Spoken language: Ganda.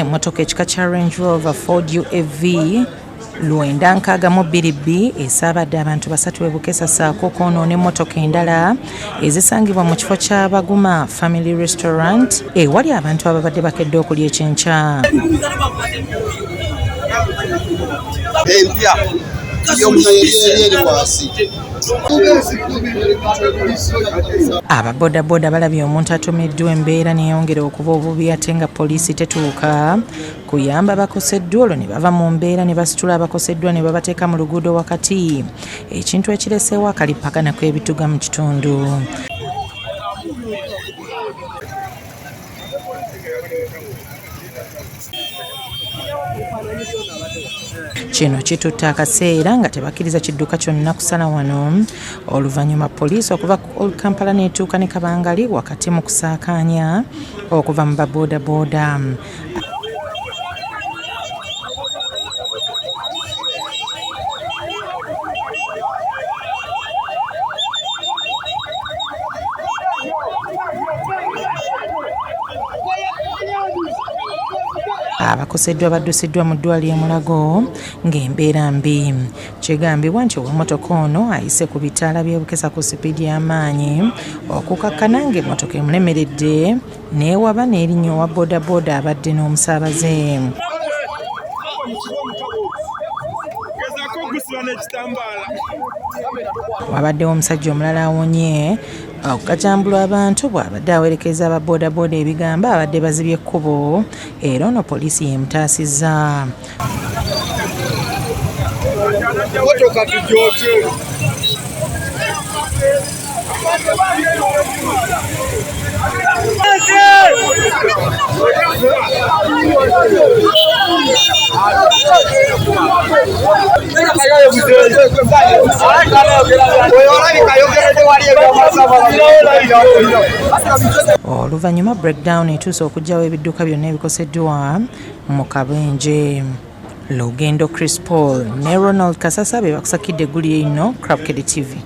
Emmotoka ekika kya Range Rover Ford UAV 962 B esaabadde abantu basatu e Bukesa ssaako okwonoona emmotoka endala ezisangibwa mu kifo kya Baguma Family Restaurant ewali abantu ababadde bakedde okulya ekyenkya. Empya eri wansi. Ababodaboda balabye omuntu atomeddwa embeera neyongera okuba obubi ate nga poliisi tetuuka kuyamba bakoseddwa olwo ne bava mu mbeera ne basitula abakoseddwa ne babateeka mu luguudo wakati ekintu ekireseewo akalippagana kw'ebituga mu kitundu. Kino kitutte akaseera nga tebakkiriza kidduka kyonna kusala wano oluvannyuma poliisi okuva ku Old Kampala n'etuuka ne kabangali wakati mu kusaakaanya okuva mu baboodabooda. Abakoseddwa baddusiddwa mu ddwaliro e Mulago ng'embeera mbi. Kigambibwa nti ow'emmotoka ono ayise ku bitaala by'e Bukesa ku sipiidi y'amaanyi okukakkana ng'emmotoka emulemeredde n'ewaba n'erinnya owa bodaboda abadde n'omusaabaze. Wabaddewo omusajja omulala awonye okukajambulwa abantu bw'abadde awerekeza aba bodaboda ebigambo abadde bazibye ekkubo era ono poliisi y'emutaasizza. Motoka tujokye. Oluvannyuma breakdown etuuse okuggyawo ebidduka byonna ebikoseddwa mu kabenje. Lugendo Chris Paul ne Ronald Kasasa be bakusakidde eggulire lino Crabkede TV.